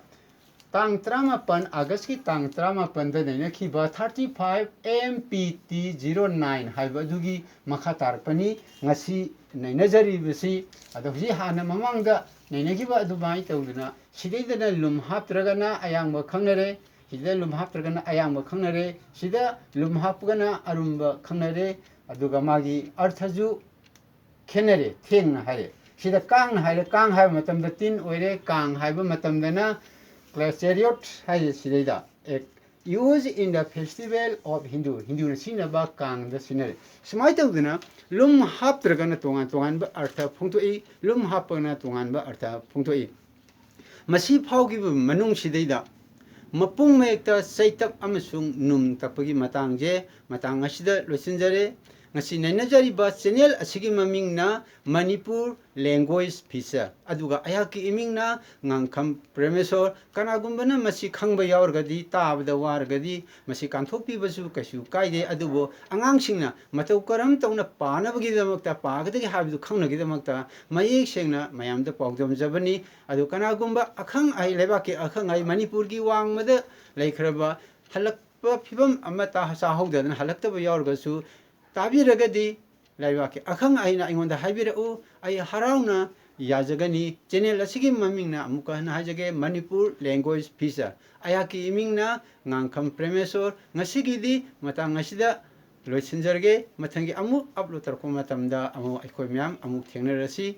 ꯇꯥꯡ ꯇꯔꯥꯃꯥꯄꯟ, ꯑꯥꯒꯁꯀꯤ ꯇꯥꯡ ꯇꯔꯥꯃꯥꯄꯟꯗ ꯅꯩꯅꯈꯤꯕ thirty five M P T zero nine ꯍꯥꯏꯕ ꯑꯗꯨꯒꯤ ꯃꯈꯥ ꯇꯥꯔꯛꯄꯅꯤ ꯉꯁꯤ ꯅꯩꯅꯖꯔꯤꯕꯁꯤ꯫ ꯑꯗꯣ ꯍꯧꯖꯤꯛ ꯍꯥꯟꯅ ꯃꯃꯥꯡꯗ ꯅꯩꯅꯈꯤꯕ ꯑꯗꯨꯃꯥꯏꯅ ꯇꯧꯗꯅ ꯁꯤꯗꯩꯗꯅ ꯂꯨꯝ ꯍꯥꯞꯇ꯭ꯔꯒꯅ ꯑꯌꯥꯡꯕ ꯈꯪꯅꯔꯦ, ꯁꯤꯗ ꯂꯨꯝ ꯍꯥꯞꯇ꯭ꯔꯒꯅ ꯑꯌꯥꯡꯕ ꯈꯪꯅꯔꯦ, ꯁꯤꯗ ꯂꯨꯝ ꯍꯥꯞꯄꯒꯅ ꯑꯔꯨꯝꯕ ꯈꯪꯅꯔꯦ꯫ ꯑꯗꯨꯒ ꯃꯥꯒꯤ ꯑꯔꯊꯁꯨ ꯈꯦꯠꯅꯔꯦ, ꯊꯦꯡꯅ ꯍꯥꯏꯔꯦ꯫ ꯁꯤꯗ ꯀꯥꯡꯅ ꯍꯥꯏꯔꯦ, ꯀꯥꯡ ꯍꯥꯏꯕ ꯃꯇꯝꯗ ꯇꯤꯟ ꯑꯣꯏꯔꯦ, ꯀꯥꯡ ꯍꯥꯏꯕ ꯃꯇꯝꯗꯅ chariot ꯍꯥꯏꯔꯦ ꯁꯤꯗꯩꯗ꯫ Used in the festival of Hindu, ꯍꯤꯟꯗꯨꯅ ꯁꯤꯖꯤꯟꯅꯕ ꯀꯥꯡꯗ ꯁꯤꯖꯤꯟꯅꯔꯦ꯫ ꯁꯨꯃꯥꯏꯅ ꯇꯧꯗꯅ ꯂꯨꯝ ꯍꯥꯞꯇ꯭ꯔꯒꯅ ꯇꯣꯉꯥꯟ ꯇꯣꯉꯥꯟꯕ ꯑꯔꯊ ꯐꯣꯡꯗꯣꯛꯏ, ꯂꯨꯝ ꯍꯥꯞꯄꯒꯅ ꯇꯣꯉꯥꯟꯕ ꯑꯔꯊ ꯐꯣꯡꯗꯣꯛꯏ꯫ ꯃꯁꯤ ꯐꯥꯎꯈꯤꯕ ꯃꯅꯨꯡꯁꯤꯗꯩꯗ ꯃꯄꯨꯡ ꯃꯌꯦꯛꯇ ꯆꯩꯇꯞ ꯑꯃꯁꯨꯡ ꯅꯨꯝ ꯇꯛꯄꯒꯤ ꯃꯇꯥꯡꯁꯦ ꯃꯇꯥꯡ ꯑꯁꯤꯗ ꯂꯣꯏꯁꯤꯟꯖꯔꯦ꯫ ꯉꯁꯤ ꯅꯩꯅꯖꯔꯤꯕ ꯆꯦꯅꯦꯜ ꯑꯁꯤꯒꯤ ꯃꯃꯤꯡꯅ ꯃꯅꯤꯄꯨꯔ ꯂꯦꯡꯒ꯭ꯋꯦꯖ ꯐꯤꯆꯔ꯫ ꯑꯗꯨꯒ ꯑꯩꯍꯥꯛꯀꯤ ꯏꯃꯤꯡꯅ ꯉꯥꯡꯈꯝ ꯄ꯭ꯔꯦꯃꯦꯁꯣꯔ꯫ ꯀꯅꯥꯒꯨꯝꯕꯅ ꯃꯁꯤ ꯈꯪꯕ ꯌꯥꯎꯔꯒꯗꯤ, ꯇꯥꯕꯗ ꯋꯥꯔꯒꯗꯤ ꯃꯁꯤ ꯀꯥꯟꯊꯣꯛꯄꯤꯕꯁꯨ ꯀꯩꯁꯨ ꯀꯥꯏꯗꯦ꯫ ꯑꯗꯨꯕꯨ ꯑꯉꯥꯡꯁꯤꯡꯅ ꯃꯇꯧ ꯀꯔꯝ ꯇꯧꯅ ꯄꯥꯅꯕꯒꯤꯗꯃꯛꯇ, ꯄꯥꯒꯗꯒꯦ ꯍꯥꯏꯕꯗꯨ ꯈꯪꯅꯕꯒꯤꯗꯃꯛꯇ ꯃꯌꯦꯛ ꯁꯦꯡꯅ ꯃꯌꯥꯝꯗ ꯄꯥꯎꯗꯝꯖꯕꯅꯤ꯫ ꯑꯗꯨ ꯀꯅꯥꯒꯨꯝꯕ ꯑꯈꯪ ꯑꯍꯩ, ꯂꯩꯕꯥꯛꯀꯤ ꯑꯈꯪ ꯑꯍꯩ, ꯃꯅꯤꯄꯨꯔꯒꯤ ꯋꯥꯡꯃꯗ ꯂꯩꯈ꯭ꯔꯕ, ꯍꯜꯂꯛꯄ ꯐꯤꯕꯝ ꯑꯃ ꯇꯥ-, ꯆꯥꯍꯧꯗꯗꯅ ꯍꯜꯂꯛꯇꯕ ꯌꯥꯎꯔꯒꯁꯨ, ꯇꯥꯕꯤꯔꯒꯗꯤ ꯂꯩꯕꯥꯛꯀꯤ ꯑꯈꯪ ꯑꯍꯩꯅ ꯑꯩꯉꯣꯟꯗ ꯍꯥꯏꯕꯤꯔꯛꯎ, ꯑꯩ ꯍꯔꯥꯎꯅ ꯌꯥꯖꯒꯅꯤ꯫ ꯆꯦꯅꯦꯜ ꯑꯁꯤꯒꯤ ꯃꯃꯤꯡꯅ ꯑꯃꯨꯛꯀ ꯍꯟꯅ ꯍꯥꯏꯖꯒꯦ, ꯃꯅꯤꯄꯨꯔ ꯂꯦꯡꯒ꯭ꯋꯦꯖ ꯐꯤꯆꯔ꯫ ꯑꯩꯍꯥꯛꯀꯤ ꯏꯃꯤꯡꯅ ꯉꯥꯡꯈꯝ ꯄ꯭ꯔꯦꯃꯦꯁꯣꯔ꯫ ꯉꯁꯤꯒꯤꯗꯤ ꯃꯇꯥꯡ ꯑꯁꯤꯗ ꯂꯣꯏꯁꯤꯟꯖꯔꯒꯦ꯫ ꯃꯊꯪꯒꯤ ꯑꯃꯨꯛ ꯑꯞꯂꯣꯗ ꯇꯧꯔꯛꯄ ꯃꯇꯝꯗ ꯑꯃꯨꯛ ꯑꯩꯈꯣꯏ ꯃꯌꯥꯝ ꯑꯃꯨꯛ ꯊꯦꯡꯅꯔꯁꯤ꯫